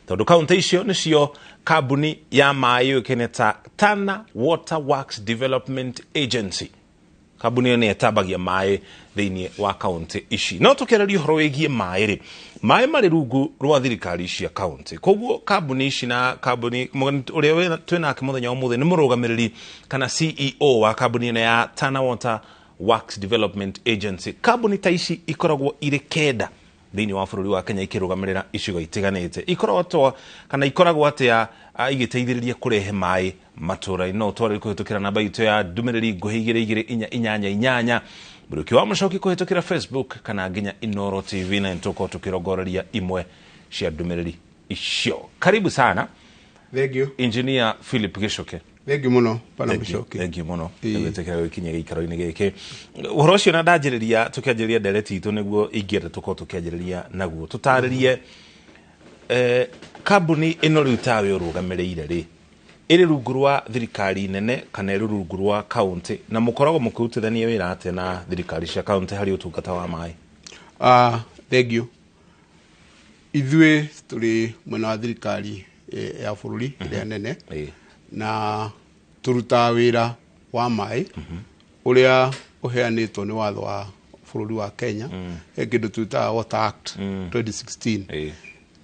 Tondũ kaũntĩ icio nĩcio kambuni ya maĩ yũĩkaine ta Tana Water Works Development Agency. Kambuni ĩyo nĩ ĩtambagia maĩ thĩinĩ wa kaũntĩ ici. No tũkĩarĩria ũhoro wĩgiĩ maĩ rĩ, maĩ marĩ rungu rwa thirikari cia kaũntĩ. Koguo kambuni ici na kambuni mũgeni ũrĩa twĩ nake mũthenya wa ũmũthĩ nĩ mũrũgamĩrĩri kana CEO wa kambuni ĩno ya Tana Water Works Development Agency. Kambuni ta ici ikoragwo irĩ kenda thĩinĩ wa bũrũri wa Kenya ikĩrũgamĩrĩra icigo itiganĩte. Ikoragwo kana ikoragwo atĩa igĩteithĩrĩria kũrehe maĩ matũra-inĩ? No ũtwarĩre kũhĩtũkĩra namba itũ ya ndũmĩrĩri nguhĩ igĩrĩ igĩrĩ inya inyanya inyanya Mũrĩũki wa Mũcoki kũhĩtũkĩra Facebook kana nginya Inooro TV, na nĩtũkorwo tũkĩrongoreria imwe cia ndũmĩrĩri icio. Karibu sana. Thank you. Engineer Philip Gichuki. Thank you muno pana Mũcoki. Thank you muno nĩgwĩtĩkĩra gũkinyia gĩikaro-inĩ gĩkĩ. Ũhoro ũcio na ndanjĩrĩria tũkĩanjĩrĩria ndereti itũ nĩguo ingĩenda tũkorwo tũkĩanjĩrĩria naguo. Tũtarĩrie kambuni ĩno rĩu tawe ũrũgamĩrĩire rĩ, ĩrĩ rungu rwa thirikari nene kana ĩrĩ rungu rwa kaũntĩ, na mũkoragwo mũkĩrutithania wĩra atĩa na thirikari cia kaũntĩ harĩ ũtungata wa maĩ? Thank you. Ithuĩ tũrĩ mwena wa thirikari ya bũrũri ĩrĩa nene, na tũrutaga wĩra wa maĩ ũrĩa ũheanĩtwo nĩ watho wa bũrũri wa Kenya. He kĩndũ twĩtaga Water Act 2016,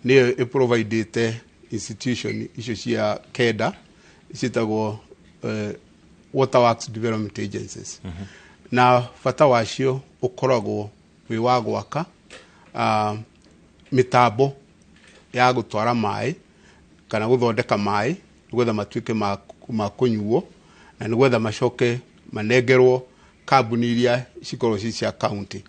nĩyo ĩprovidĩte institution icio cia kenda ciĩtagwo Water Works Development Agencies, na bata wacio ũkoragwo wĩ wa gwaka mĩtambo ya gũtwara maĩ kana gũthondeka maĩ nĩgetha matuĩke ma kũnyuo, na nĩgetha macoke manengerwo kambuni iria cikoragwo ci cia county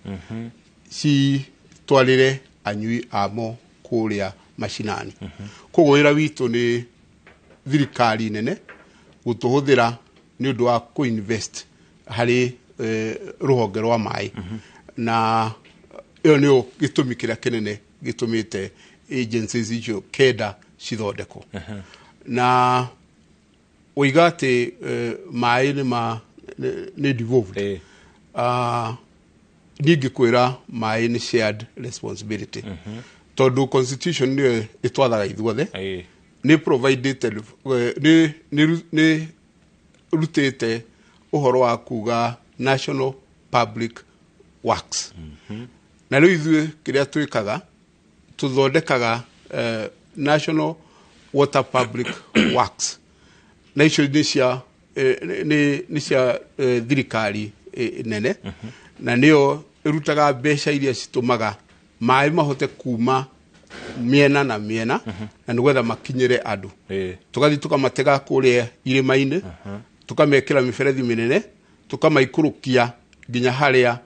citwarĩre anyui amo kũrĩa macinani. Koguo wĩra witũ nĩ thirikari nene gũtũhũthĩra nĩ ũndũ wa kũ-invest harĩ rũhonge rwa maĩ, na ĩyo nĩyo gĩtũmi kĩrĩa kĩnene gĩtũmĩte agencies icio kenda cithondekwo. Na ũiga atĩ maĩ nĩ ma nĩ devolved, niĩ ngĩkwĩra maĩ nĩ shared responsibility, tondũ constitution nĩyo ĩtwathaga ithuothe. Nĩ provided, nĩ rutĩte ũhoro wa kuga national public works, na rĩu ithuĩ kĩrĩa twĩkaga tũthondekaga national water public works, na icio nĩ cia nĩ cia thirikari nene, na nĩyo ĩrutaga mbeca iria citũmaga maĩ mahote kuma mĩena na mĩena na nĩgetha makinyĩre andũ. Tũgathiĩ tũkamatega kũrĩa irĩma-inĩ, tũkamekĩra mĩberethi mĩnene, tũkamaikũrũkia nginya harĩa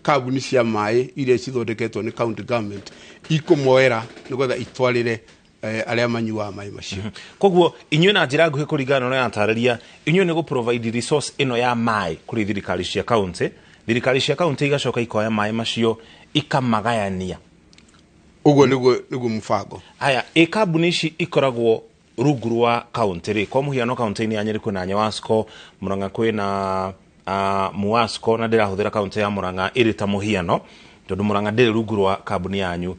kambuni cia maĩ iria cithondeketwo nĩ county government ikũmoera nĩgetha itwarĩre arĩa manyuaga maĩ macio. Koguo inyuĩ na njĩra nguhĩ, kũringana na ũrĩa atarĩria, inyuĩ nĩ gũ-provide resource ĩno ya maĩ kũrĩ thirikari cia kaũntĩ. Thirikari cia kaũntĩ igacoka ikoya maĩ macio ikamagayania. Ũguo nĩguo mũbango. Haya, ĩ kambuni ici ikoragwo rungu rwa kaũntĩ rĩ, kwa mũhiano kaũntĩ-inĩ ya Nyĩrĩ kwĩna Nyewasco, Murang'a kwĩna Muasco, na ndĩrahũthĩra kaũntĩ ya Murang'a ĩrĩ ta mũhiano tondũ Murang'a ndĩrĩ rungu rwa kambuni yanyu,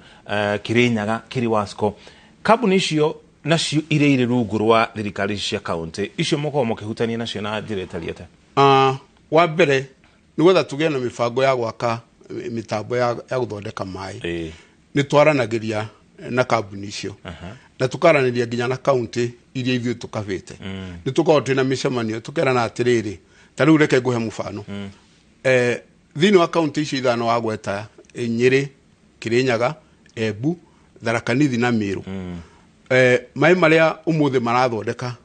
Kirinyaga Kiriwasco, kambuni icio nacio iria irĩ rungu rwa thirikari cia kaũntĩ icio mũkoragwo mũkĩhutania nacio na njĩra ĩtariĩ atĩa? Wa mbere, nĩgetha tũgĩe na mĩbango ya gwaka mĩtambo ya gũthondeka maĩ, nĩ twaranagĩria na kambuni icio na tũkaranĩria nginya na kaunti iria ithuĩ tũkabĩte. Nĩ tũkoragwo twĩna mĩcemanio tũkerana atĩrĩrĩ, ta rĩu reke ngũhe mũbano, thĩinĩ wa kaunti icio ithano wagweta, Nyĩrĩ, Kĩrĩnyaga, Embu, Tharaka Nithi na Mĩrũ, maĩ marĩa ũmũthĩ marathondeka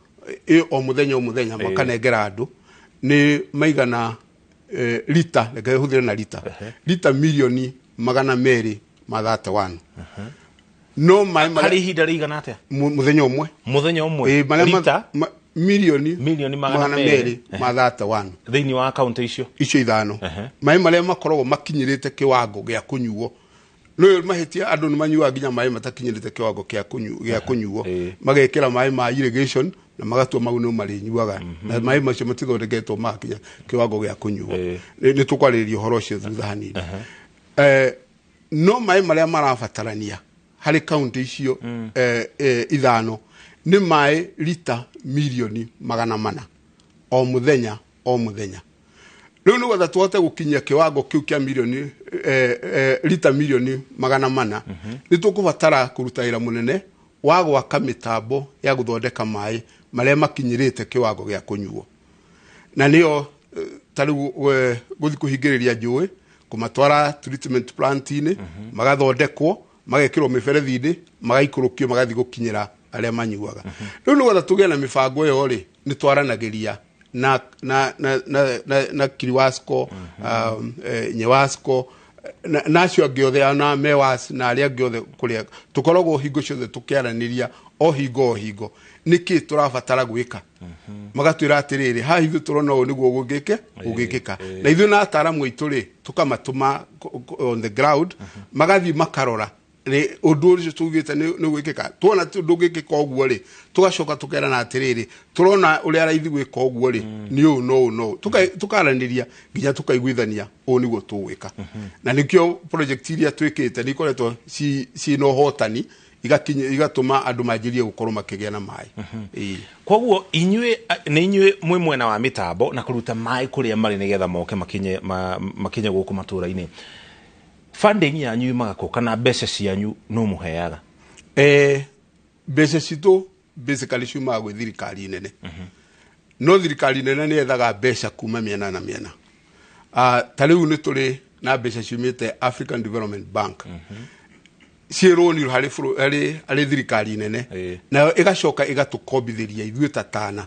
o mũthenya o mũthenya makanengera andũ nĩ maigana lita, reke hũthĩre na lita, lita milioni 231, no maĩ marĩa harĩ ihinda rĩigana atĩa? Mũthenya ũmwe. Mũthenya ũmwe. Marĩa lita milioni milioni magana magana merĩ merĩ ma 31 thĩinĩ wa kaũntĩ icio icio ithano. Maĩ marĩa makoragwo makinyĩrĩte kĩwango gĩa kũnyuo, nĩ mahĩtia andũ nĩ manyuaga nginya maĩ matakinyĩrĩte kĩwango gĩa kũnyuo, magekĩra maĩ ma irrigation na magatua mau nĩ marĩnyuaga, na maĩ macio matithondeketwo magakinya kĩwango gĩa kũnyuo. Nĩ tũkwarĩrĩria ũhoro ũcio thutha hanini. No maĩ marĩa marabatarania harĩ kaunti icio 5 nĩ maĩ rita 400,000,000 o mũthenya o mũthenya. Rĩu nĩgetha tũhote gũkinyia kĩwango kĩu kĩa milioni rita 400,000,000 nĩ tũkũbatara kũruta wĩra mũnene wa gwaka mĩtambo ya gũthondeka maĩ marĩa makinyĩrĩte kĩwango gĩa kũnyuo. Na nĩyo ta rĩu gũthiĩ kũhingĩrĩria njũĩ, kũmatwara treatment plant-inĩ, magathondekwo, magekĩrwo mĩberethi-inĩ, magaikũrũkio, magathiĩ gũkinyĩra arĩa manyuaga. Rĩu nĩgetha tũgĩe na mĩbango ĩyo rĩ, nĩ twaranagĩria na na na na na, na Kiriwasco, Nyewasco na acio angĩ othe na Mewas na arĩa angĩ othe kũrĩa tũkoragwo hingo ciothe tũkĩaranĩria o hingo o hingo nĩkĩ tũrabatara gwĩka. Magatwĩra atĩrĩrĩ, haha ithuĩ tũrona ũũ nĩguo gũgĩkĩka. Na ithuĩ na ataaramu aitũ rĩ, tũkamatũma on the ground, magathiĩ makarora ũndũ ũcio tugĩte nĩ gwĩkĩka. Tuona ndũngĩkĩka ũguo rĩ, tũgacoka tũkerana atĩrĩrĩ, tũrona ũrĩa raithi gwĩka ũguo rĩ, nĩ ũũ no ũũ no ũũ. Tũkaranĩria nginya tũkaiguithania ũũ nĩguo tũgwĩka. Na nĩkĩo project iria twĩkĩte nĩ ikoretwo ciĩna ũhotani, igatũma andũ manjĩrie gũkorwo makĩgĩa na maĩ. Koguo inyuĩ nĩ inyuĩ mwĩ mwena wa mĩtambo na kũruta maĩ kũrĩa marĩ nĩgetha moke makinye gũkũ matũũra-inĩ. Funding yanyu yumaga kũ kana mbeca cianyu no mũheaga? Mbeca citũ basically ciumaga gwĩ thirikari nene. No thirikari nene nĩ yethaga mbeca kuma mĩena na mĩena. Ta rĩu nĩ tũrĩ na mbeca ciumĩte African Development Bank. Ciĩ rũni harĩ thirikari nene. Nayo ĩgacoka ĩgatũkombithĩria ithuĩ ta Tana.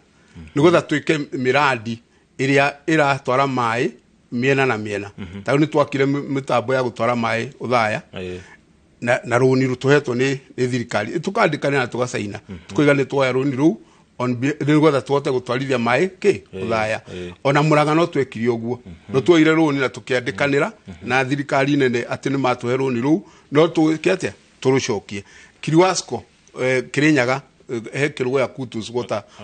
Nĩgetha twĩke mĩrandi ĩrĩa ĩratwara maĩ mĩena na mĩena. Ta rĩu nĩ twakire mĩtambo ya gũtwara maĩ Othaya. Na rũni rũtũhetwo nĩ thirikari. Tũkandĩkanĩra na tũgacaina. Tũkoiga nĩ tuoya rũni rũu nĩgetha tũhote gũtwarithia maĩ kĩ Othaya. Ona Murang'a no twekire ũguo. No tuoire rũni na tũkĩandĩkanĩra na thirikari nene atĩ nĩ matũhe rũni rũu, no twĩke atĩa? Tũrũcokie. Kiriwasco, Kirinyaga, he kĩrũgo ya Kutus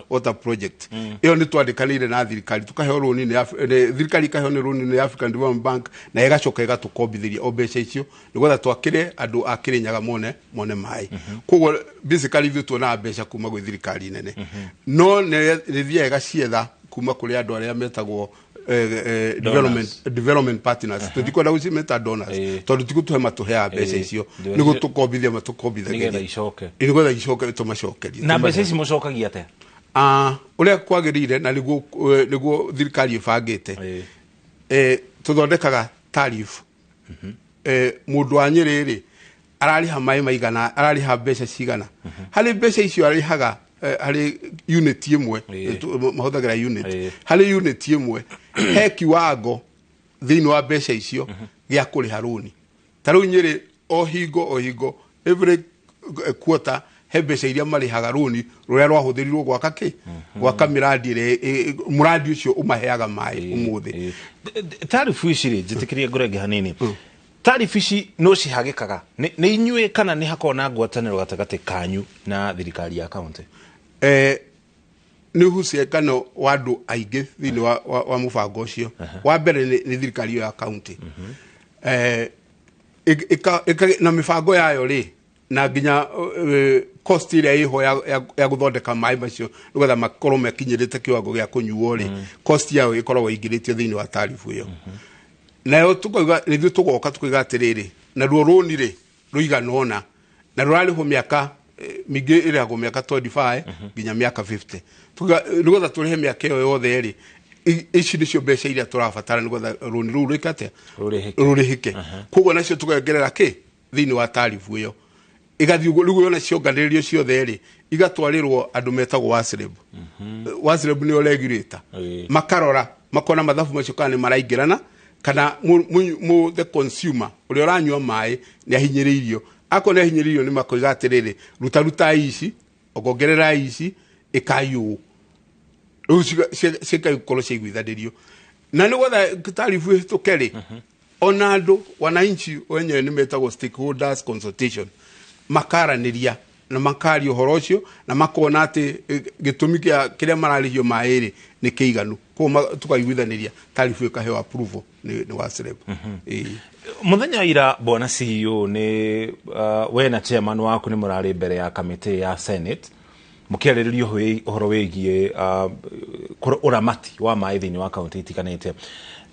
water project. Ĩyo nĩ twandĩkanĩire na thirikari, tũkaheo rũni nĩ thirikari ikaheo nĩ rũni nĩ African Development Bank, na ĩgacoka ĩgatũkombithĩria o mbeca icio nĩgetha twakĩre andũ a Kirinyaga mone maĩ. Koguo basically ithuĩ tuonaga mbeca kuma gwĩ thirikari nene. No nĩ ĩthiaga ĩgacietha kuma kũrĩ andũ arĩa metagwo development partners. Tũtikwenda gũcimeta donors tondũ ti gũtũhe matũheaga mbeca icio, nĩ gũtũkombithia matũkombithagia nĩgetha icoke tũmacokerie. Na mbeca ici mũcokagia atĩa? Ũrĩa kwagĩrĩire na nĩguo thirikari ĩbangĩte, tũthondekaga tariff. Mũndũ wa Nyĩrĩ rĩ, ararĩha maĩ maigana, ararĩha mbeca cigana. Harĩ mbeca icio arĩhaga harĩ unit ĩmwe, mahũthagĩra unit. Harĩ unit ĩmwe he kiwango thĩinĩ wa mbeca icio gĩa kũrĩha rũni. Ta rĩu Nyĩrĩ o hingo every quarter he mbeca iria marĩhaga rũni rũrĩa rwahũthĩrirwo gwaka kĩ? Gwaka mĩrandi ĩrĩa mũrandi ũcio ũmaheaga maĩ ũmũthĩ. Tarifu ici rĩ, njĩtĩkĩrie ngũrenge hanini. Tarifu ici no cihagĩkaga nĩ inyuĩ kana nĩ hakoragwo na ngwatanĩro gatagatĩ kanyu na thirikari ya kaunti? Nĩ ũhuciĩkano wa andũ aingĩ thĩinĩ wa mũbango ũcio. Wa mbere nĩ thirikari ĩyo ya kaunti. Na mĩbango yayo rĩ, na nginya cost ĩrĩa ĩho ya gũthondeka maĩ macio nĩgetha makorwo makinyĩrĩte kĩwango gĩa kũnyuo rĩ, cost yayo ĩkoragwo ĩingĩrĩtio thĩinĩ wa tarifu ĩyo. Nayo tũkoiga ithuĩ tũgoka tũkoiga atĩrĩrĩ, naruo rũni rĩ rũigana ũna na rũrarĩhwo mĩaka mĩingĩ ĩrĩhagwo mĩaka 25 nginya mĩaka 50. Nĩgetha tũrĩhe mĩaka ĩyo yothe rĩ, ici nĩcio mbeca iria tũrabatara nĩgetha rũni rũu rwĩke atĩa? Rũrĩhĩke. Koguo nacio tũkongerera kĩ thĩinĩ wa tarifu ĩyo. Igathiĩ ũguo, rĩu yona cionganĩrĩrio ciothe rĩ, igatwarĩrwo andũ metagwo WASREB. WASREB nĩo regulator. Makarora, makona mathabu macio kana nĩ maraingĩrana, kana the consumer ũrĩa ũranyua maĩ nĩ ahinyĩrĩirio. Akorwo nĩ ahinyĩrĩirio nĩ makoiga atĩrĩrĩ, ruta ruta ici, ongerera ici, ĩkai ũũ. Rĩu cigakorwo ciaiguithanĩrio. Na nĩgetha tarifu ĩhĩtũke rĩ, ona andũ wananchi wenyewe nĩ metagwo stakeholders consultation, makaranĩria na makaria ũhoro ũcio na makona atĩ gĩtũmi kĩrĩa mararĩhio maĩ rĩ nĩ kĩiganu. Koguo tukaiguithaniria tarifu ikaheo approval ni WASREB. Muthenya ira bwana CEO ni we na chairman waku ni murari mbere ya kamiti ya Senate mukiarĩrĩria ũhoro wĩgiĩ ũramati wa maĩ thĩinĩ wa kaunti itiganĩte,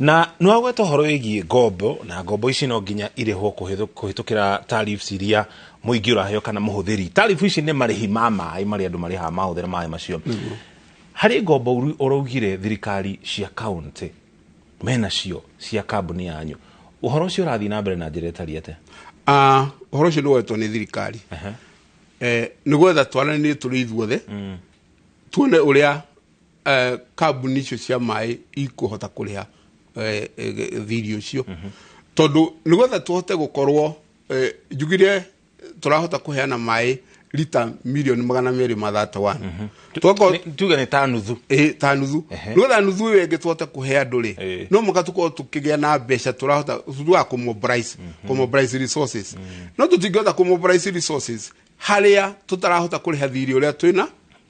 na nĩ wagweta ũhoro wĩgiĩ ngombo, na ngombo ici no nginya irĩhwo kũhĩtũkĩra tariffs iria mũingĩ ũraheo kana mũhũthĩri. Tariff ici nĩ marĩhi ma maĩ marĩa andũ marĩhaga mahũthĩra maĩ macio. Harĩ ngombo ũraugire thirikari cia kaunti menacio cia kambuni yanyu, ũhoro ũcio ũrathiĩ na mbere na njĩra ĩtariĩ atĩa? Ũhoro ũcio nĩ woetwo nĩ thirikari nĩ gwetha twaranĩrie tũrĩ ithuothe tuone ũrĩa kambuni icio cia maĩ ikũhota kũrĩha thirĩ ũcio, tondũ nĩ gwetha tũhote gũkorwo njugire tũrahota kũheana maĩ lita milioni 231. Tuge nĩ ta nuthu. Ta nuthu. Nĩgetha nuthu ĩyo ĩngĩ tũhote kũhe andũ rĩ, no mũhaka tũkorwo tũkĩgĩa na mbeca tũrahota tuga kũmobilize resources. No tũtingĩhota kũmobilize resources harĩa tũtarahota kũrĩha thirĩ ũrĩa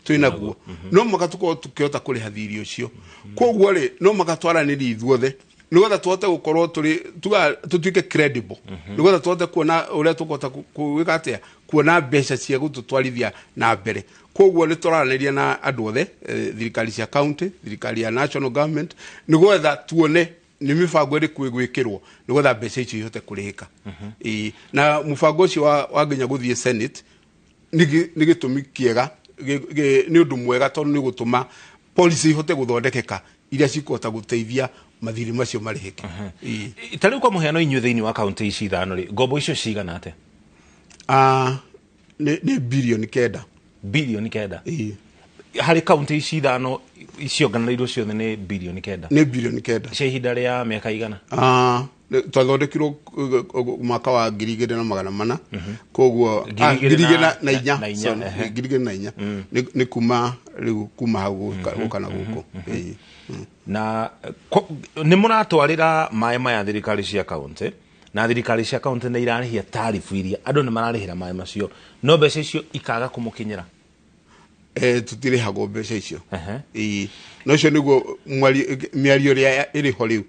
twĩnaguo. No mũhaka tũkorwo tũkĩhota kũrĩha thirĩ ũcio. Koguo rĩ, no mũhaka twaranĩrie ithuothe nĩgetha tũhote gũkorwo tũrĩ tuga tũtuĩke credible, nĩgetha tũhote kuona ũrĩa tũkũhota gwĩka atĩa, kuona mbeca cia gũtũtwarithia na mbere. Koguo nĩ tũraranĩria na andũ othe, thirikari cia county, thirikari ya national government, nĩgetha tuone nĩ mĩbango ĩrĩkũ ĩgwĩkĩrwo nĩgetha mbeca icio ihote kũrĩhĩka. Na mũbango ũcio wa nginya gũthiĩ Senate nĩ gĩtũmi kĩega, nĩ ũndũ mwega, tondũ nĩ gũtũma policy ihote gũthondekeka iria cikũhota gũteithia mathirĩ macio marĩhĩke. Ta rĩu kwa mũhiano inyuĩ thĩinĩ wa kaunti ici ithano rĩ, ngombo icio cigana atĩa? Nĩ bilioni 9. Bilioni 9? Harĩ kaunti ici ithano icionganĩrĩirwo ciothe nĩ bilioni 9? Nĩ bilioni 9. Cia ihinda rĩa mĩaka igana? Twathondekirwo mwaka wa 2400, koguo 2004, 2004 nĩ kuma rĩu kuma hau gũka na gũkũ. Na nĩ mũratwarĩra maĩ maya thirikari cia kaunti, na thirikari cia kaunti nĩ irarĩhia tarifu iria andũ nĩ mararĩhĩra maĩ macio, no mbeca icio ikaga kũmũkinyĩra. Tũtirĩhagwo mbeca icio. No ũcio nĩguo mĩario ĩrĩa ĩrĩ ho rĩu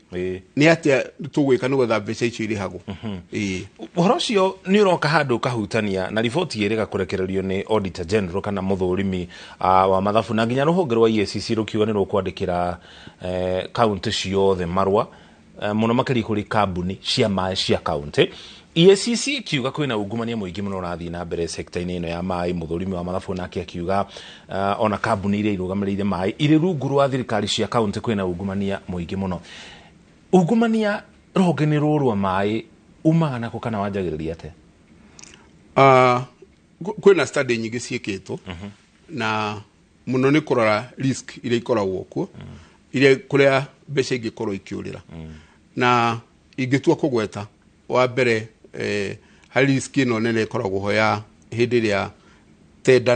nĩ atĩa tũgwĩka nĩgetha mbeca icio irĩhagwo. Ũhoro ũcio nĩ ũroka handũ ũkahutania na riboti ĩrĩga kũrekererio nĩ Auditor General kana mũthũrimi wa mathabu, na nginya rũhonge rwa EACC rũkiuga nĩ rũkwandĩkĩra kaunti ciothe marũa, mũno makĩria kũrĩ kambuni cia maĩ cia kaunti. EACC ikiuga kwĩna ungumania mũingĩ mũno ũrathiĩ na mbere sekta-inĩ ĩno ya maĩ. Mũthũrimi wa mathabu nake akiuga ona kambuni iria irũgamĩrĩire maĩ irĩ rungu rwa thirikari cia kaunti kwĩna ungumania mũingĩ mũno. Ungumania rũhonge-inĩ rũrũ rwa maĩ umaga nako kana wanjagĩrĩria atĩa? Kwĩna study nyingĩ ciĩkĩtwo, na mũno nĩ kũrora risk iria ikoragwo kuo, iria kũrĩa mbeca ingĩkorwo ikĩũrĩra. Na ingĩtua kũgweta wa mbere, harĩ risk ĩno nene ĩkoragwo ho ya hĩndĩ ĩrĩa tenda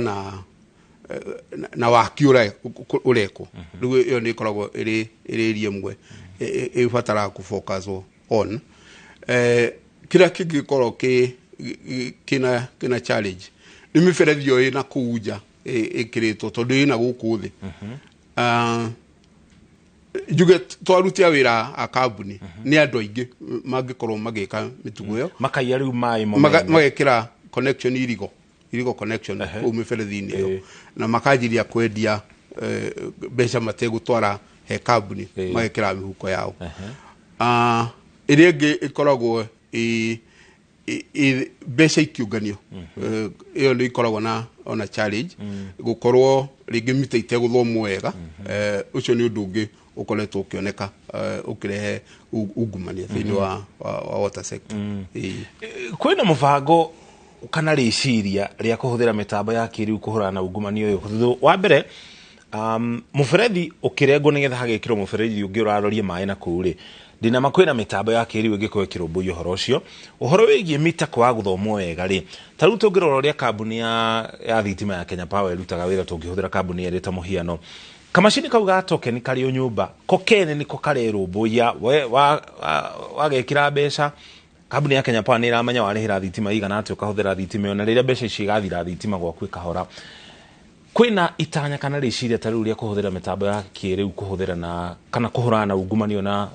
na waki ũrekwo. Rĩu ĩyo nĩ ĩkoragwo ĩrĩ ĩrĩa ĩmwe ĩbataraga kũ focus on. Kĩrĩa kĩngĩkorwo kĩna challenge nĩ mĩberethi ĩyo ĩna kũu nja ĩkĩrĩtwo, tondũ ĩna gũkũ thĩ. Njuge twarutia wĩra a kambuni nĩ andũ aingĩ mangĩkorwo magĩka mĩtugo ĩyo, makaiya rĩu maĩ magekĩra connection irigo connection kũu mĩberethi-inĩ ĩyo, na makanjiria kwendia mbeca mategũtwara he kambuni, magekĩra mĩhuko yao. Ĩrĩa ĩngĩ ĩkoragwo mbeca ikiũnganio, ĩyo nĩ ĩkoragwo na ona challenge gũkorwo rĩngĩ mita itegũthomwo wega. Ũcio nĩ ũndũ ũngĩ ũkoretwo ũkĩoneka ũkĩrehe ungumania thĩinĩ wa water sector. Kwĩna mũbango kana rĩciria rĩa kũhũthĩra mĩtambo ya kĩrĩu kũhũrana na ungumania ũyũ? Wa mbere, mũberethi ũkĩrengwo nĩgetha hagĩkĩrwo mũberethi ũngĩ ũraroria maĩ na kũu rĩ, ndĩna ma kwĩna mĩtambo ya kĩrĩu ĩngĩkorwo ĩkĩrũmbũiya ũhoro ũcio. Ũhoro wĩgiĩ mita kwaga gũthomwo wega rĩ, ta rĩu tũngĩrora ũrĩa kambuni ya thitima ya Kenya Power ĩrutaga wĩra, tũngĩhũthĩra kambuni ĩyo ta mũhiano, kamacini kau ga token karĩ o nyũmba ko kene nĩko karerũmbũiya, wagekĩra mbeca kambuni ya Kenya Power nĩ ĩramenya warĩhĩra thitima igana atĩa, ũkahũthĩra thitima ĩyo, na rĩrĩa mbeca ici igathira thitima gwaku ĩkahora. Kwĩna itanya kana rĩciria ta rĩu rĩa kũhũthĩra mĩtambo ya kĩrĩu kũhũthĩra na kana kũhũrana na ungumania na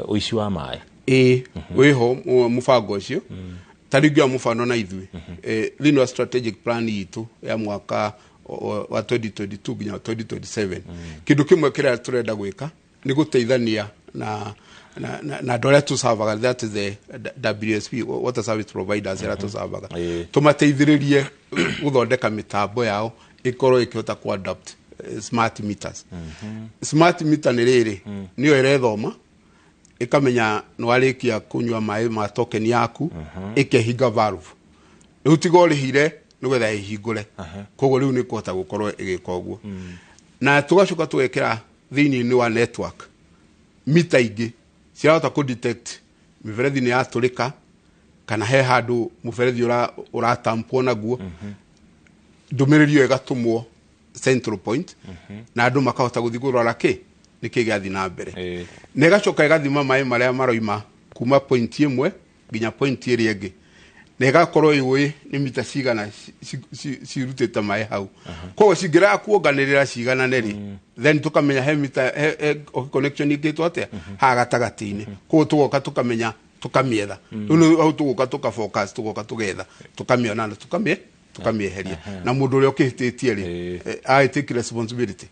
ũici wa maĩ? Ĩĩ, wĩho mũbango ũcio. Ta rĩu ngĩoya mũbano na ithuĩ, thĩinĩ wa strategic plan itũ ya mwaka wa 2022 nginya 2027, kĩndũ kĩmwe kĩrĩa tũrenda gwĩka nĩ gũteithania na na andũ arĩa tũcavaga, that is the WSP, water service providers arĩa tũcavaga, tũmateithĩrĩrie gũthondeka mĩtambo yao ĩkorwo ĩkĩhota ku adapt smart meters. Smart meter nĩ rĩrĩ, nĩyo ĩrethoma ĩkamenya nĩ warĩkia kũnyua maĩ ma token yaku, ĩkehinga valve. Rĩu tiga ũrĩhire nĩgetha ĩhingũre. Koguo rĩu nĩ kũhota gũkorwo ĩgĩka ũguo. Na tũgacoka tũgekĩra thĩinĩ wa network mita ingĩ cirahota kũ detect mĩberethi nĩ yatũrĩka kana he handũ mũberethi ũratampwo naguo, ndũmĩrĩri ĩyo ĩgatũmwo central point, na andũ makahota gũthiĩ kũrora kĩ nĩ kĩ gĩathiĩ na mbere. Na ĩgacoka ĩgathima maĩ marĩa maroima kuma point ĩmwe nginya point ĩrĩa ĩngĩ, na ĩgakorwo yũĩ nĩ mita cigana cirutĩte maĩ hau. Koguo cingĩrega kuonganĩrĩra ciganane rĩ, then tũkamenya he mita he connection ĩkĩtwo atĩa haha gatagatĩ-inĩ. Koguo tũgoka tũkamenya tũkamĩetha. Rĩu hau tũgoka tũka focus, tũgoka tũgetha tũkamĩona na tũkamĩeheria, na mũndũ ũrĩa ũkĩhĩtĩtie rĩ, I take responsibility.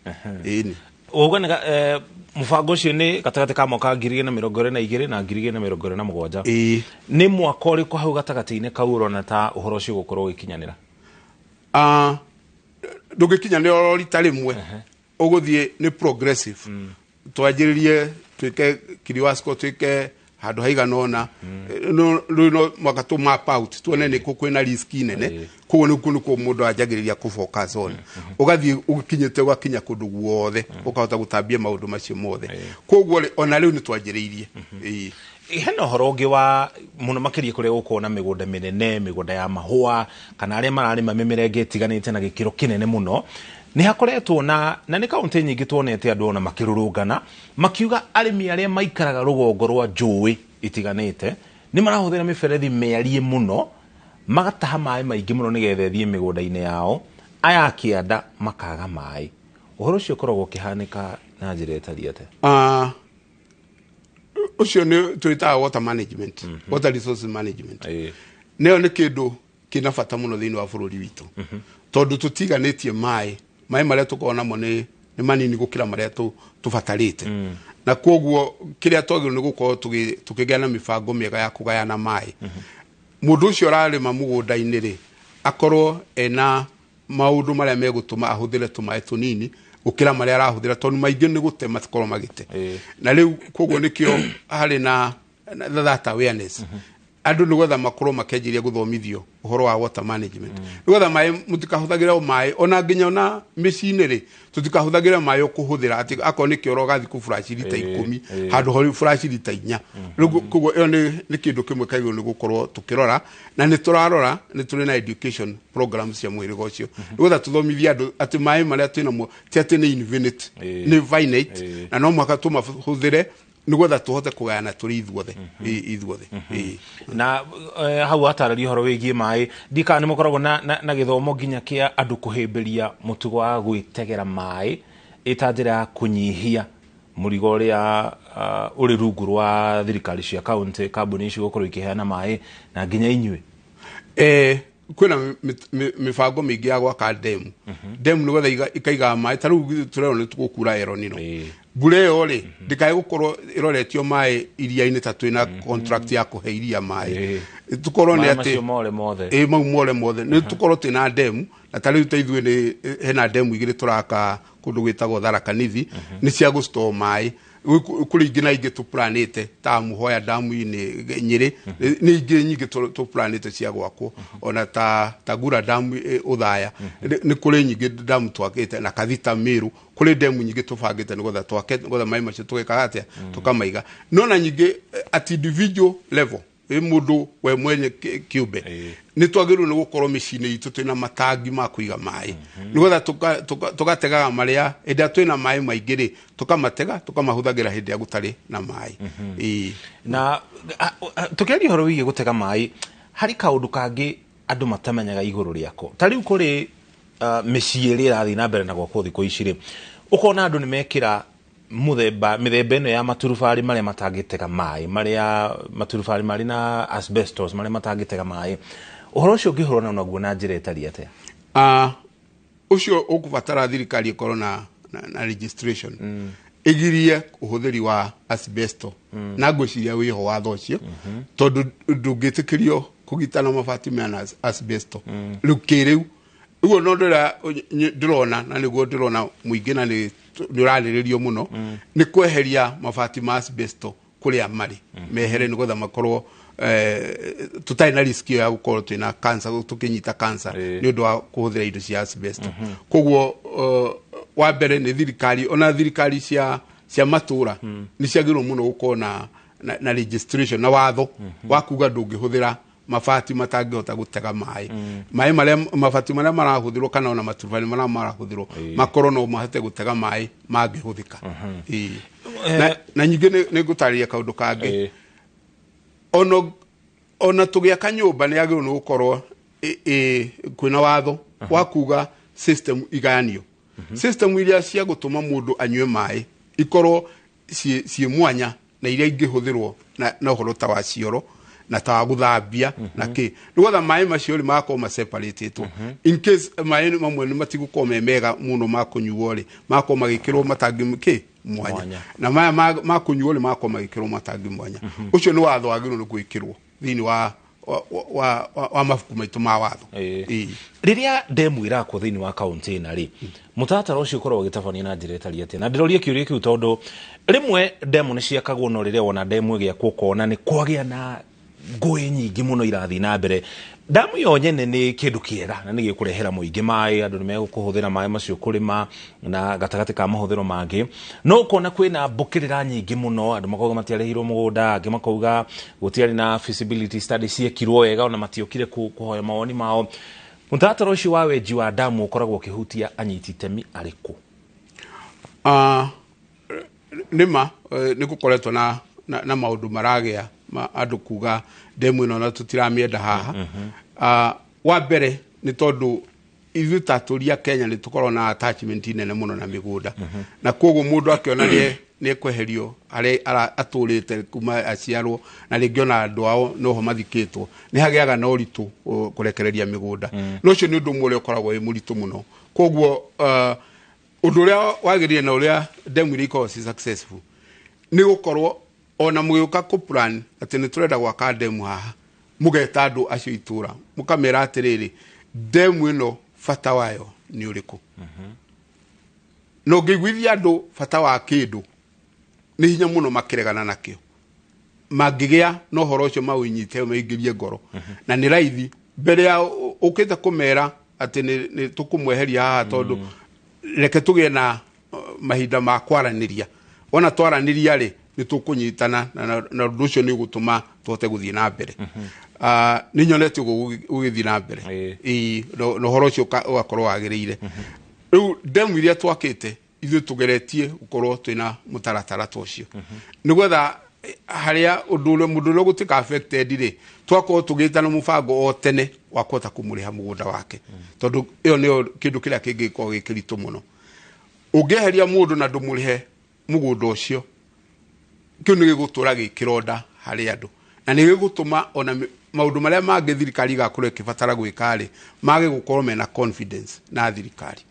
Ĩni. Ũguo nĩ mũbango ũcio nĩ gatagatĩ ka mwaka 2022 na 2027. Nĩ mwaka ũrĩkũ hau gatagatĩ-inĩ kau ũrona ta ũhoro ũcio ũgũkorwo ũgĩkinyanĩra? Ndũngĩkinyanĩra oro rita rĩmwe, ũgũthiĩ nĩ progressive. Twanjĩrĩrie twĩke Kiriwasco, twĩke handũ haigana ũna. Rĩu no mwaka tũ map out tuone nĩ kũ kwĩna risk nene. Koguo nĩkuo nĩkuo mũndũ anjagĩrĩria kũ focus on, ũgathiĩ ũkinyĩte ũgakinya kũndũ guothe, ũkahota gũtambia maũndũ macio mothe. Koguo rĩ, ona rĩu nĩ twanjĩrĩirie. Hena ũhoro ũngĩ wa mũno makĩria kũrĩa gũkorwo na mĩgũnda mĩnene, mĩgũnda ya mahũa kana arĩa mararĩma mĩmera ĩngĩ ĩtiganĩte na gĩkĩro kĩnene mũno. Nĩ hakoretwo na nĩ kaũntĩ nyingĩ tuonete andũ ona makĩrũrũngana makiuga arĩmi arĩa maikaraga rũgongo rwa njũĩ itiganĩte nĩ marahũthĩra mĩberethi mĩariĩ mũno, magataha maĩ maingĩ mũno nĩgetha ĩthiĩ mĩgũnda-inĩ yao, aya kĩanda makaga maĩ. Ũhoro ũcio ũkoragwo ũkĩhanĩka na njĩra ĩtariĩ atĩa? Ũcio nĩ twĩtaga water management, water resource management. Nĩyo nĩ kĩndũ kĩna bata mũno thĩinĩ wa bũrũri witũ, tondũ tũtiganĩtie maĩ marĩa tũkoragwo namo nĩ manini gũkĩra marĩa tũbatarĩte. Na koguo kĩrĩa twagĩrĩirwo nĩ gũkorwo tũkĩgĩa na mĩbango mĩega ya kũgayana maĩ. Mũndũ ũcio ũrarĩma mũgũnda-inĩ rĩ, akorwo ena maũndũ marĩa megũtũma ahũthĩre tũmaĩ tũnini gũkĩra marĩa arahũthĩra, tondũ maingĩ nĩ gũte matikorwo magĩte. Na rĩu koguo nĩkĩo harĩ na that awareness. Andũ nĩgetha makorwo makĩanjĩrĩria gũthomithio ũhoro wa water management, nĩgetha maĩ mũtikahũthagĩre maĩ ona nginya ona mĩciĩ-inĩ rĩ, tũtikahũthagĩre maĩ ũkũhũthĩra atĩ akorwo nĩ kĩoro ũgathiĩ kũ flush rita 10 handũ ho flush rita 4. Rĩu koguo ĩyo nĩ kĩndũ kĩmwe kĩagĩrĩirwo nĩ gũkorwo tũkĩrora, na nĩ tũrarora, nĩ tũrĩ na education programs cia mũhĩrĩga ũcio, nĩgetha tũthomithie andũ atĩ maĩ marĩa twĩnamo ti atĩ nĩ infinite, nĩ finite, na no mũhaka tũmahũthĩre nĩgetha tũhote kũgayana tũrĩ ithuothe. Ithuothe. Na hau atarĩria ũhoro wĩgiĩ maĩ, ndikana nĩ mũkoragwo na gĩthomo nginya kĩa andũ kũhĩmbĩria mũtugo wa gwĩtegera maĩ ĩta njĩra ya kũnyihia mũrigo ũrĩa ũrĩ rungu rwa thirikari cia kaũntĩ, kambuni ici gũkorwo ikĩheana maĩ na nginya inyuĩ. Kwĩna mĩbango mĩingĩ ya gwaka demu. Demu nĩgetha ĩkaigaga maĩ, ta rĩu tũrerwo nĩ tũgũkura El Nino. Mbura ĩyo rĩ, ndĩkae gũkorwo ĩroretio maĩ iria-inĩ ta twĩna contract ya kũhe iria maĩ. Tũkorwo nĩ atĩ mau more mothe. Nĩ tũkorwo twĩna demu, na ta rĩu ta ithuĩ nĩ hena demu igĩrĩ tũraka kũndũ gwĩtagwo Tharaka Nithi, nĩ cia gũ store maĩ. Kũrĩ ingĩ na ingĩ tũplanĩte ta Muhoya damu-inĩ Nyĩrĩ, nĩ ingĩ nyingĩ tũplanĩte cia gwakwo, ona ta Gura damu Othaya, nĩ kũrĩ nyingĩ damu twakĩte, na Kathita Meru, kũrĩ demu nyingĩ tũbangĩte nĩgetha twake, nĩgetha maĩ macio tũgekaga atĩa, tũkamaiga. No na nyingĩ at individual level, mũndũ we mwenye kĩũmbe, nĩ twagĩrĩirwo nĩ gũkorwo mĩciĩ-inĩ itũ twĩna matangi ma kũiga maĩ, nĩgetha tũgategaga marĩa hĩndĩ ĩrĩa twĩna maĩ maingĩ rĩ, tũkamatega tũkamahũthagĩra hĩndĩ ĩrĩa gũtarĩ na maĩ. Na tũkĩaria ũhoro wĩgiĩ gũtega maĩ, harĩ kaũndũ kangĩ andũ matamenyaga igũrũ rĩako. Ta rĩu kũrĩ mĩciĩ ĩrĩa ĩrathiĩ na mbere na gwakwo thikũ ici rĩ, ũkona andũ nĩ mekĩra mũthemba mĩthemba ĩno ya maturubarĩ marĩa matangĩtega maĩ, marĩa maturubarĩ marĩ na asbestos marĩa matangĩtega maĩ. Ũhoro ũcio ũngĩhũrana naguo na njĩra ĩtariĩ atĩa? Ũcio ũkũbatara thirikari ĩkorwo na registration ĩgirie ũhũthĩri wa asbesto, na ngwĩciria wĩho watho ũcio, tondũ ndũngĩtĩkĩrio kũgitana mabati mena asbesto. Rĩu kĩrĩu ũguo no ndĩrona, na nĩguo ndĩrona mũingĩ na nĩ ũrarĩrĩrio mũno, nĩ kweheria mabati ma asbesto kũrĩa marĩ mehere, nĩgetha makorwo tũtarĩ na risk ya gũkorwo twĩna cancer, tũkĩnyita cancer nĩ ũndũ wa kũhũthĩra indo cia asbesto. Koguo wa mbere nĩ thirikari, ona thirikari cia matũra nĩ ciagĩrĩirwo mũno gũkorwo na registration na watho wa kuga ndũngĩhũthĩra mabati matangĩhota gũtega maĩ. Maĩ marĩa mabati marĩa marahũthĩrwo kana ona maturubarĩ marĩa marahũthĩrwo makorwo no mahote gũtega maĩ mangĩhũthĩka. Na nyingĩ nĩ ngũtarĩria kaũndũ kangĩ. Ona tũgĩaka nyũmba nĩ yagĩrĩirwo nĩ gũkorwo kwĩna watho wa kuga system igayanio. System iria cia gũtũma mũndũ anyue maĩ ikorwo ciĩ mwanya na iria ingĩhũthĩrwo na ũhoro ta wa cioro na ta wa gũthambia na kĩ, nĩgetha maĩ macio rĩ magakorwo maseparatĩtwo. In case maĩ mamwe nĩ matigũkorwo me mega mũno ma kũnyuo rĩ, magakorwo magĩkĩrwo matangi kĩ mwanya, na maya ma kũnyuo rĩ magakorwo magĩkĩrwo matangi mwanya. Ũcio nĩ watho wagĩrĩirwo nĩ gwĩkĩrwo thĩinĩ wa mabuku maitũ ma watho. Rĩrĩa ndemu ĩrakwo thĩinĩ wa kaunti ĩna rĩ, mũtaratara ũcio ũkoragwo ũgĩtabania na njĩra ĩtariĩ atĩa? Na ndĩroria kĩũria kĩu tondũ rĩmwe ndemu nĩ ciakagwo, no rĩrĩa wona ndemu ĩgĩakwo ũkona nĩ kwagĩa na ngũĩ nyingĩ mũno irathiĩ na mbere. Ndamu yo nyene nĩ kĩndũ kĩega na nĩ gĩkũrehera mũingĩ maĩ, andũ nĩ megũkũhũthĩra maĩ macio kũrĩma na gatagatĩ ka mahũthĩro mangĩ, no ũkona kwĩna mbũkĩrĩra nyingĩ mũno, andũ makauga matiarĩhirwo mũgũnda, angĩ makauga gũtiarĩ na feasibility study ciekirwo wega, ona matiokire kũhoya mawoni mao. Mũtaratara ũcio wa wenji wa ndamu ũkoragwo ũkĩhutia anyiti itemi arĩkũ? Nĩma nĩ gũkoretwo na maũndũ maragĩa andũ kuga ndemu ĩno na tũtiramĩenda haha. Wa mbere nĩ tondũ ithuĩ ta atũri a Kenya nĩ tũkoragwo na attachment nene mũno na mĩgũnda, na koguo mũndũ akĩona nĩ ekweherio harĩa atũrĩte kuma aciarwo, na rĩngĩ ona andũ ao noho mathikĩtwo, nĩ hagĩaga na ũritũ kũrekereria mĩgũnda. No ũcio nĩ ũndũ ũmwe ũrĩa ũkoragwo wĩ mũritũ mũno. Koguo ũndũ ũrĩa wagĩrĩire na ũrĩa ndemu iria ikoragwo ci successful nĩ gũkorwo ona mũgĩũka kũ plan atĩ nĩ tũrenda gwaka ndemu haha, mũgeta andũ acio itũra mũkamera atĩrĩrĩ, ndemu ĩno bata wayo nĩ ũrĩkũ. Na ũngĩiguithia andũ bata wa kĩndũ nĩ hinya mũno makĩregana nakĩo, mangĩgĩa na ũhoro ũcio maũnyite maingĩrie ngoro. Na nĩ raithi mbere ya ũkĩte kũmera atĩ nĩ tũkũmweheria haha, tondũ reke tũgĩe na mahinda ma kwaranĩria. Wona twaranĩria rĩ, nĩ tũkũnyitana na ũndũ ũcio nĩ ũgũtũma tũhote gũthiĩ na mbere. Nĩ nyonete ũguo ũgĩthiĩ na mbere na ũhoro ũcio ũgakorwo wagĩrĩire. Rĩu ndemu iria twakĩte ithuĩ tũgeretie gũkorwo twĩna mũtaratara ta ũcio, nĩgetha harĩa ũndũ ũrĩa mũndũ ũrĩa ũgũtuĩka affected rĩ, twakorwo tũgĩtana mũbango o tene wa kũhota kũmũrĩha mũgũnda wake, tondũ ĩyo nĩyo kĩndũ kĩrĩa kĩngĩkorwo gĩ kĩritũ mũno. Ũngĩeheria mũndũ na ndũmũrĩhe mũgũnda ũcio, kĩu nĩ gĩgũtũra gĩ kĩronda harĩ andũ, na nĩ gĩgũtũma ona maũndũ marĩa mangĩ thirikari ĩgakorwo ĩkĩbatara gwĩka rĩ, mage gũkorwo mena confidence na thirikari.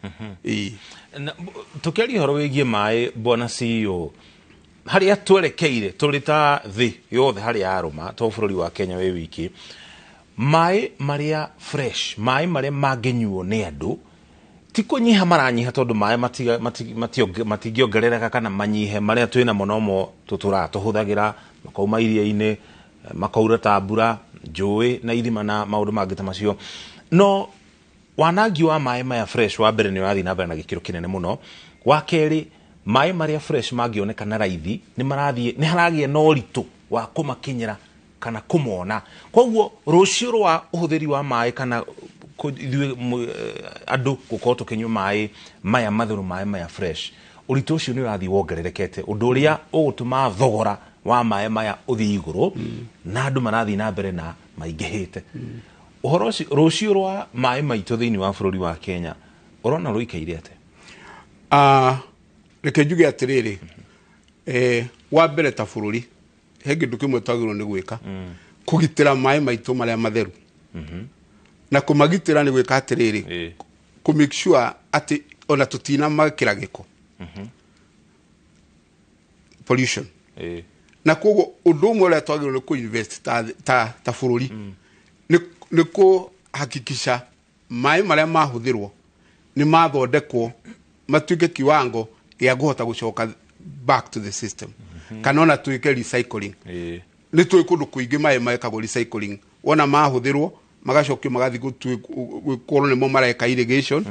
Tũkĩaria ũhoro wĩgiĩ maĩ, bwana CEO, harĩa twerekeire tũrĩ ta thĩ yothe harĩa yarũma, to bũrũri wa Kenya wĩ wiki, maĩ marĩa fresh, maĩ marĩa mangĩnyuo nĩ andũ ti kũnyiha maranyiha, tondũ maĩ matingĩongerereka kana manyihe, marĩa twĩna namo nomo tũtũraga tũhũthagĩra, makauma iria-inĩ, makaura ta mbura, njũĩ na ithima na maũndũ mangĩ ta macio. No wanangi wa maĩ maya fresh, wa mbere nĩ ũrathiĩ na mbere na gĩkĩro kĩnene mũno. Wa kerĩ, maĩ marĩa fresh mangĩoneka na raithi nĩ marathiĩ, nĩ haragĩa na ũritũ wa kũmakinyĩra kana kũmona. Koguo rũciũ rwa ũhũthĩri wa maĩ kana ithuĩ andũ gũkorwo tũkĩnyua maĩ maya matheru, maĩ maya fresh, ũritũ ũcio nĩ ũrathiĩ wongererekete, ũndũ ũrĩa ũgũtũma thogora wa maĩ maya ũthiĩ igũrũ, na andũ marathiĩ na mbere na maingĩhĩte. Ũhoro ũcio, rũciũ rwa maĩ maitũ thĩinĩ wa bũrũri wa Kenya Ũrona rũikaire atĩa? Reke njuge atĩrĩrĩ, wa mbere ta bũrũri he kĩndũ kĩmwe twagĩrĩirwo nĩ gwĩka, kũgitĩra maĩ maitũ marĩa matheru. Na kũmagitĩra nĩ gwĩka atĩrĩrĩ, kũ make sure atĩ ona tũtinamakĩra gĩko, pollution. Na koguo ũndũ ũmwe ũrĩa twagĩrĩirwo nĩ kũ-invest ta bũrũri nĩ kũhakikisha maĩ marĩa mahũthĩrwo nĩ mathondekwo matuĩke kiwango gĩa kũhota gũcoka back to the system, kana ona twĩke recycling. Nĩ tũĩ kũndũ kũingĩ maĩ mekagwo recycling, wona mahũthĩrwo magacokio magathiĩ gũkorwo nĩmo mareka irrigation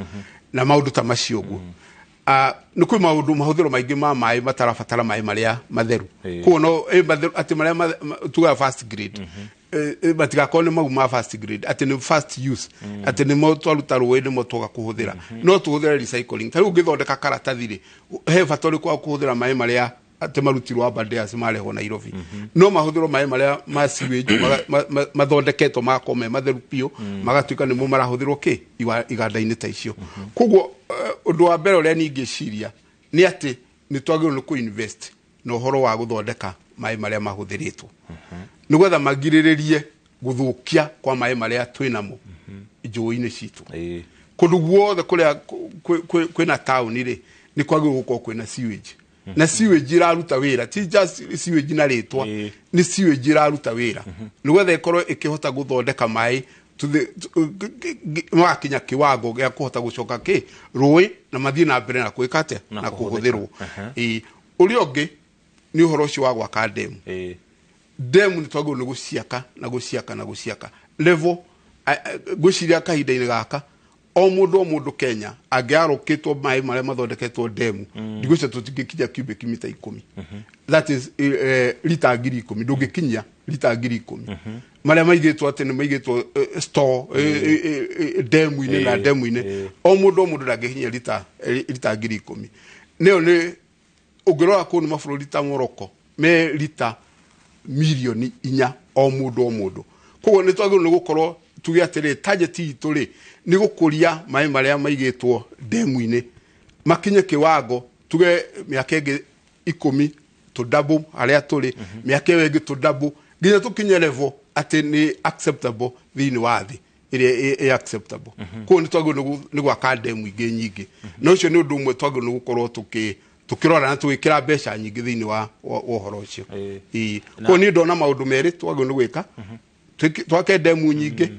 na maũndũ ta macio ũguo. Nĩ kwĩ maũndũ mahũthĩro maingĩ ma maĩ matarabatara maĩ marĩa matheru, koguo no atĩ marĩa tugaga first grade, matigakorwo nĩ mau ma first grade, atĩ nĩ first use, atĩ nĩmo twaruta rũĩ nĩmo twoka kũhũthĩra. No tũhũthĩre recycling. Ta rĩu ũngĩthondeka karatathi rĩ, he bata ũrĩkũ wa kũhũthĩra maĩ marĩa atĩ marutirwo Aberdares marehwo Nairobi? No mahũthĩrwo maĩ marĩa ma sewage mathondeketwo magakorwo me matheru biũ, magatuĩka nĩmo marahũthĩrwo kĩ iganda-inĩ ta icio. Koguo ũndũ wa mbere ũrĩa niĩ ingĩciria nĩ atĩ nĩ twagĩrĩirwo nĩ kũ-invest na ũhoro wa gũthondeka maĩ marĩa mahũthĩrĩtwo, nĩgetha magirĩrĩrie gũthũkia kwa maĩ marĩa twĩnamo njũĩ-inĩ citũ. Kũndũ guothe kũrĩa kwĩna taũni rĩ, nĩ kwagĩrĩirwo gũkorwo kwĩna sewage, na sewage iraruta wĩra, ti just sewage na rĩtwa, nĩ sewage iraruta wĩra, nĩgetha ĩkorwo ĩkĩhota gũthondeka maĩ magakinya kiwango gĩa kũhota gũcoka kĩ rũĩ na mathiĩ na mbere na gwĩka atĩa, na kũhũthĩrwo. Ũrĩa ũngĩ nĩ ũhoro ũcio wa gwaka demu. Demu nĩ twagĩrĩirwo nĩ gũciaka na gũciaka na gũciaka level. Ngwĩciria kahinda-inĩ gaka o mũndũ Kenya angĩarũkĩtwo maĩ marĩa mathondeketwo demu, ndigwĩciria tũtingĩkinya cubic mita 10, that is lita 10,000. Ndũngĩkinyia lita 10,000 marĩa maigĩtwo atĩ nĩ maigĩtwo store demu-inĩ na demu-inĩ. O mũndũ ndangĩkinyia lita 10,000. Nĩyo nĩ ũngĩrora kũu nĩ mabũrũri ta Morocco me lita 4 milioni o mũndũ. Koguo nĩ twagĩrĩirwo nĩ gũkorwo tuge atĩrĩ, target itũ rĩ nĩ gũkũria maĩ marĩa maigĩtwo demu-inĩ makinye kiwango, tuge mĩaka ĩngĩ 10 tũ double harĩa tũrĩ, mĩaka ĩyo ĩngĩ tũ double nginya tũkinye level atĩ nĩ acceptable thĩinĩ wa thĩ ĩrĩa ĩ acceptable. Koguo nĩ twagĩrĩirwo nĩ gwaka demu ingĩ nyingĩ, na ũcio nĩ ũndũ ũmwe twagĩrĩirwo nĩ gũkorwo tũkĩrora na tũgĩkĩra mbeca nyingĩ thĩinĩ wa ũhoro ũcio. Koguo niĩ ndona maũndũ merĩ twagĩrĩirwo nĩ gwĩka, twake demu nyingĩ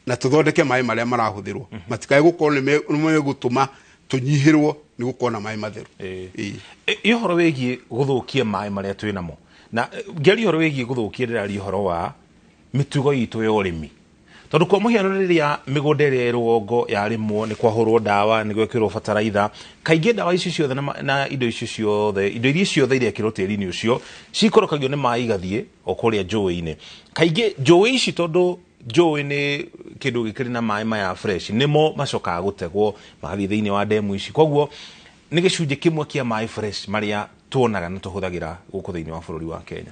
na tũthondeke maĩ marĩa marahũthĩrwo, matikae gũkorwo nĩ megũtũma tũnyihĩrwo nĩ gũkorwo na maĩ matheru. Ĩ ũhoro wĩgiĩ gũthũkia maĩ marĩa twĩ namo, na ngĩaria ũhoro wĩgiĩ gũthũkia ndĩraria ũhoro wa mĩtugo itũ ya ũrĩmi, tondũ kwa mũhiano rĩrĩa mĩgũnda ĩrĩa ĩ rũgongo yarĩmwo nĩ kwahũrwo ndawa, nĩ gwekĩrwo bataraitha, kaingĩ ndawa icio ciothe na indo icio ciothe, indo iria ciothe irekĩrwo tĩri-inĩ ũcio cikorokagio nĩ maĩ igathiĩ o kũrĩa njũĩ-inĩ. Kaingĩ njũĩ ici, tondũ njũĩ nĩ kĩndũ gĩkĩrĩ na maĩ maya fresh, nĩmo macokaga gũtegwo magathiĩ thĩinĩ wa demu ici. Koguo nĩ gĩcunjĩ kĩmwe kĩa maĩ fresh marĩa tuonaga na tũhũthagĩra gũkũ thĩinĩ wa bũrũri wa Kenya.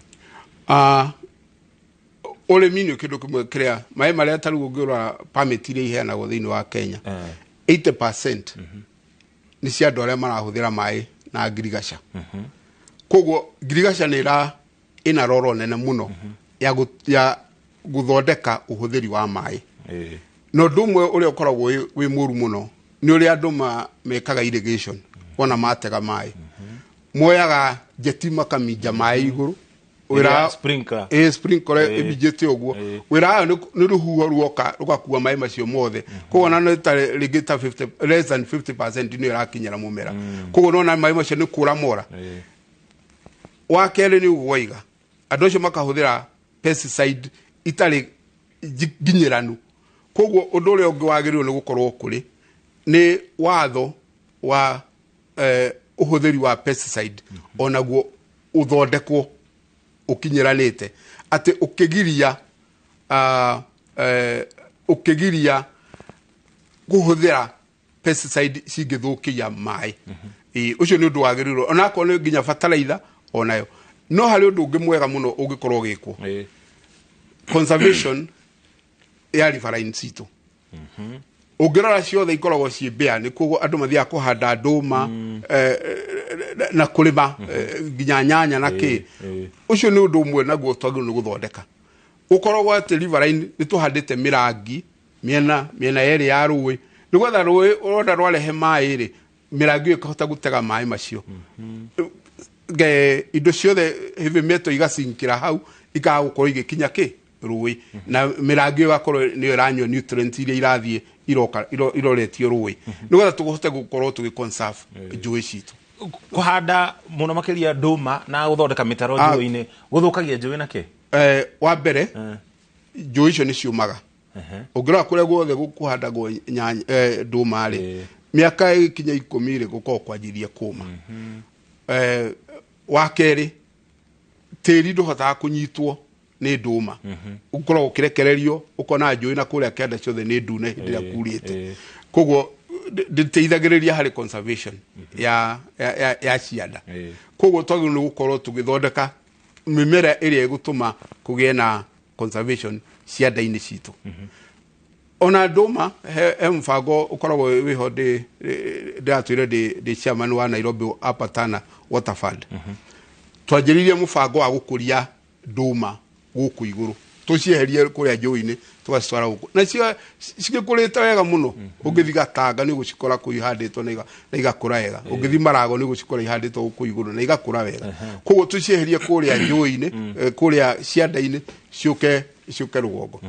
Ũrĩmi nĩ kĩndũ kĩmwe kĩrĩa maĩ marĩa ta rĩu ũngĩrora permit iria iheanagwo thĩinĩ wa Kenya, 80% nĩ cia andũ arĩa marahũthĩra maĩ na ngirigaca. Koguo ngirigaca nĩ ĩna roro nene mũno ya gũthondeka ũhũthĩri wa maĩ. Na ũndũ ũmwe ũrĩa ũkoragwo wĩ mũru mũno nĩ ũrĩa andũ mekaga irrigation, wona matega maĩ moyaga jeti makaminja maĩ igũrũ, sprinkler ĩminjĩte ũguo, wĩra wayo nĩ rũhuho ruoka rũgakua maĩ macio mothe. Koguo ona nĩ ta rĩngĩ ta 50, less than 50% nĩyo ĩrakinyĩra mũmera. Koguo nona maĩ macio nĩ kũra mora. Wa kerĩ nĩ ũguo waiga andũ acio makahũthĩra pesticide itarĩ nginyĩranu. Koguo ũndũ ũrĩa ũngĩ wagĩrĩirwo nĩ gũkorwo kũrĩ nĩ watho wa ũhũthĩri wa pesticide, onaguo ũthondekwo ũkinyĩranĩte, atĩ ũkĩgiria kũhũthĩra pesticide cingĩthũkia maĩ. Ũcio nĩ ũndũ wagĩrĩirwo, onakorwo nĩ nginya bataraitha onayo. No harĩ ũndũ ũngĩ mwega mũno ũngĩkorwo ũgĩkwo, conservation ya riverine citũ. Ũngĩrora ciothe ikoragwo ciĩ mbĩa, nĩkuo andũ mathiaga kũhanda ndũma na kũrĩma nginya nyanya na kĩ. Ũcio nĩ ũndũ ũmwe naguo twagĩrĩirwo nĩ gũthondeka. Ũkoragwo atĩ riverine nĩ tũhandĩte mĩrangi mĩena yerĩ ya rũĩ, nĩgetha rũĩ ũrona rwarehe maĩ rĩ, mĩrangi ĩyo ĩkahota gũtega maĩ macio. Indo ciothe heavy metal igacinkĩra hau, ikaga gũkorwo igĩkinya kĩ rũĩ, na mĩrangi ĩyo ĩgakorwo nĩyo ĩranyua nutrients iria irathiĩ iroka iroretio rũĩ, nĩgetha tũhote gũkorwo tũgĩ conserve njũĩ citũ. Kũhanda mũno makĩria ndũma na gũthondeka mĩtaro njũĩ-inĩ gũthũkagia njũĩ na kĩ? Wa mbere njũĩ icio nĩ ciũmaga. Ũngĩrora kũrĩa guothe kũhandagwo ndũma rĩ, mĩaka ĩgĩkinya 10 rĩ, gũkoragwo kwanjirie kũma. Wa kerĩ, tĩri ndũhotaga kũnyitwo nĩ ndũma, ũkoragwo ũkĩrekererio, ũkona njũĩ na kũrĩa kĩanda ciothe nĩ ndune hĩndĩ ĩrĩa kurĩte. Koguo ndĩteithagĩrĩria harĩ conservation ya cianda. Koguo twagĩrĩirwo nĩ gũkorwo tũgĩthondeka mĩmera ĩrĩa ĩgũtũma kũgĩe na conservation cianda-inĩ citũ. Ona ndũma he mũbango ũkoragwo wĩho, ndĩratwĩre ndĩ chairman wa Nairobi Upper Tana Water Fund. Twanjĩrĩirie mũbango wa gũkũria ndũma gũkũ igũrũ, tũcieherie kũrĩa njũĩ-inĩ tũgacitwara gũkũ, nacio cigĩkũrĩte wega mũno. Ũngĩthiĩ Gatanga nĩ ũgũcikora kũu ihandĩtwo na igakũra wega, ũngĩthiĩ Marago nĩ ũgũcikora ihandĩtwo gũkũ igũrũ na igakũra wega. Koguo tũcieherie kũrĩa njũĩ-inĩ, kũrĩa cianda-inĩ, ciũke rũgongo.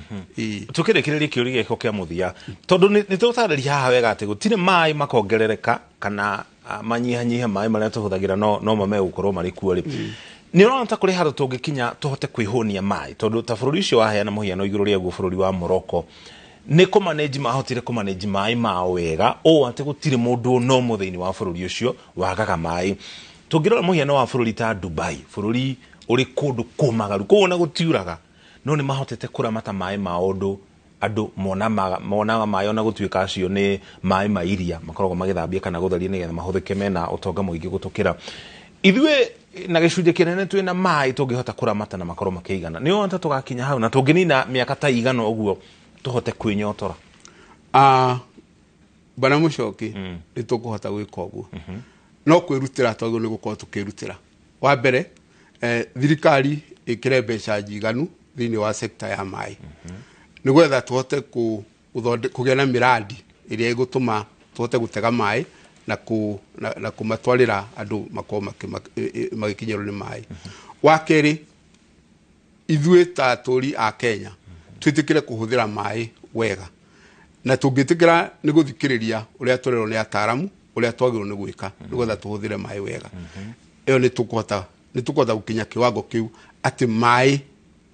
Tũkĩrĩkĩrĩria kĩũria gĩkũ kĩa mũthia, tondũ nĩ tũgũtarĩria haha wega atĩ gũtirĩ maĩ makongerereka kana manyihanyihe maĩ marĩa tũhũthagĩra, no mamegũkorwo marĩ kuo rĩ. Nĩ ũrona ta kũrĩ handũ tũngĩkinya tũhote kwĩhũnia maĩ, tondũ ta bũrũri ũcio waheana mũhiano igũrũ rĩaguo bũrũri wa Morocco, nĩ kũmanage mahotire kũmanage maĩ mao wega ũũ atĩ gũtirĩ mũndũ ona ũmwe thĩinĩ wa bũrũri ũcio wagaga maĩ. Tũngĩrora mũhiano wa bũrũri ta Dubai, bũrũri ũrĩ kũndũ kũmagaru, kũu ona gũtiuraga, no nĩ mahotete kũramata maĩ mao ũndũ andũ monaga maĩ ona gũtuĩka acio nĩ maĩ ma iria makoragwo magĩthambia kana gũtheria nĩgetha mahũthĩke mena ũtonga mũingĩ gũtũkĩra ithuĩ. Na gĩcunjĩ kĩnene twĩna maĩ tũngĩhota kũramata na makorwo makĩigana. Nĩ ũrona ta tũgakinya hau na tũngĩnina mĩaka ta igana ũguo tũhote kwĩnyotora? Bwana Mũcoki, nĩ tũkũhota gwĩka ũguo, no kwĩrutĩra twagĩrĩirwo nĩ gũkorwo tũkĩrutĩra. Wa mbere, thirikari ĩkĩre mbeca njiganu thĩinĩ wa sector ya maĩ, nĩgetha tũhote kũgĩa na mĩrandi ĩrĩa ĩgũtũma tũhote gũtega maĩ na kũmatwarĩra andũ makorwo magĩkinyĩrwo nĩ maĩ. Wa kerĩ, ithuĩ ta atũri a Kenya twĩtĩkĩre kũhũthĩra maĩ wega, na tũngĩtĩkĩra nĩ gũthikĩrĩria ũrĩa tũrerwo nĩ ataaramu ũrĩa twagĩrĩirwo nĩ gwĩka nĩgetha tũhũthĩre maĩ wega. Ĩyo nĩ tũkũhota gũkinya kĩwango kĩu atĩ maĩ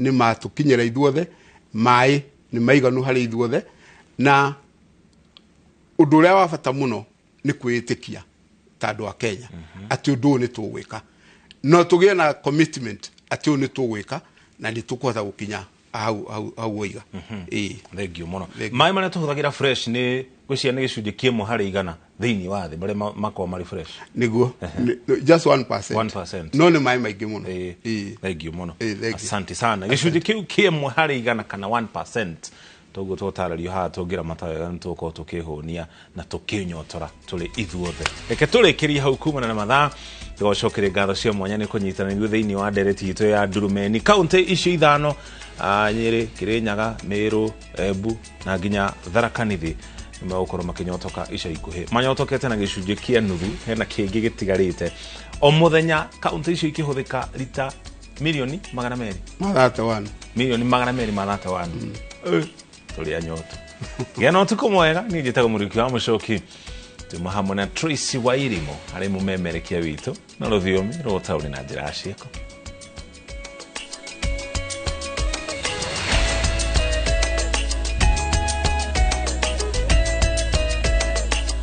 nĩ matũkinyĩra ithuothe, maĩ nĩ maiganu harĩ ithuothe, na ũndũ ũrĩa wa bata mũno nĩ kwĩĩtĩkia ta andũ a Kenya atĩ ũndũ ũyũ nĩ tũgwĩka, no tũgĩe na commitment atĩ ũyũ nĩ tũgwĩka na nĩ tũkũhota gũkinya hau woiga. Thengiũ mũno. Maĩ marĩa tũhũthagĩra fresh nĩ gwĩciria nĩ gĩcunjĩ kĩmwe harĩ igana thĩinĩ wa thĩ marĩa makoragwo marĩ fresh. Nĩguo, just 1%. 1%. No nĩ maĩ maingĩ mũno. Thengiũ mũno. Asante sana. Gĩcunjĩ kĩu kĩmwe harĩ igana kana 1% toguo tũtarĩrio haha tũngĩramata wega nĩ tũgũkorwo tũkĩhũnia na tũkĩnyotora tũrĩ ithuothe. Reke tũrĩkĩrie hau kumana na mathaa, tũgacokeria ngatho cia mwanya nĩ kũnyitana ithuĩ thĩinĩ wa ndereti itũ ya Ndurumeni. Kaũntĩ icio ithano, Nyĩrĩ, Kĩrĩnyaga, Mĩrũ, Embu na nginya Tharaka Nithi nĩmegũkorwo makĩnyotoka ica ikuhĩ. Manyotokete na gĩcunjĩ kĩa nuthu, hena kĩngĩ gĩtigarĩte. O mũthenya kaũntĩ icio ikĩhũthĩka rita milioni 200. 31. Milioni 231. Tũrĩ anyotu. Gĩa na ũtukũ mwega, niĩ njĩtagwo Mũriũki wa Mũcoki. Tuma hamwe na Tracy Wairimu arĩ mũmemerekia witũ na rũthiomi rwa ũtaũri na njĩra ya ciĩko.